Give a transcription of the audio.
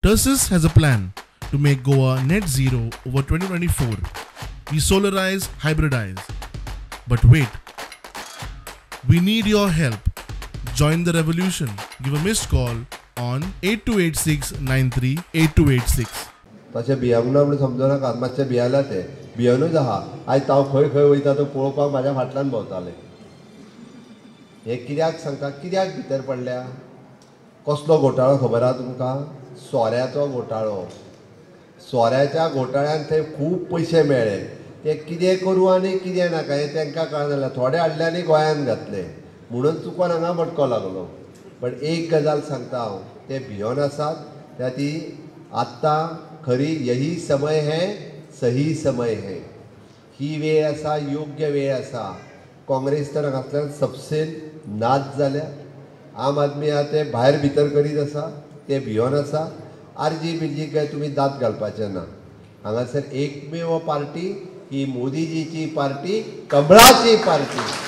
Tersus has a plan to make Goa net zero over 2024. We solarize, hybridize. But wait, we need your help. Join the revolution. Give a missed call on 8286 938286. तशें भियेवंक ना म्हणून समजू नाकात, मातशें भियेला ते भियेवनूच आहा. आयज हांव खंय खंय वयता तो पळोवपाक म्हाज्या फाटल्यान भोंवताले. हें कित्याक सांगता, कित्याक भितर पडल्या, कसलो घोटाळो खबर आहा तुमकां? सोऱ्याचो घोटाळो. सोऱ्याच्या घोटाळ्यान थंय खूब पयशे मेळ्ळे. ते कितें करूं आनी कितें नाका हें तांकां कळना जालें. थोडे हाडले आनी गोंयांत घातले म्हणून चुकोन हांगा मटको लागलो. पण एक गजाल सांगता हांव, ते भियोन आसात. त्या ती आत्तां खरी यही समय है सही समय है, ही वेळ आसा, योग्य वेळ आसा. काँग्रेस तर हांगांतल्यान सबसेन नाच जाल्या. आम आदमी आहा ते भायर भितर करीत आसा, ते भियोन आसा. आरजी बिरजी काय तुमी दांत घालपाचे ना. हांगासर एकमेव पार्टी ही मोदीजीची पार्टी, कमळाची पार्टी.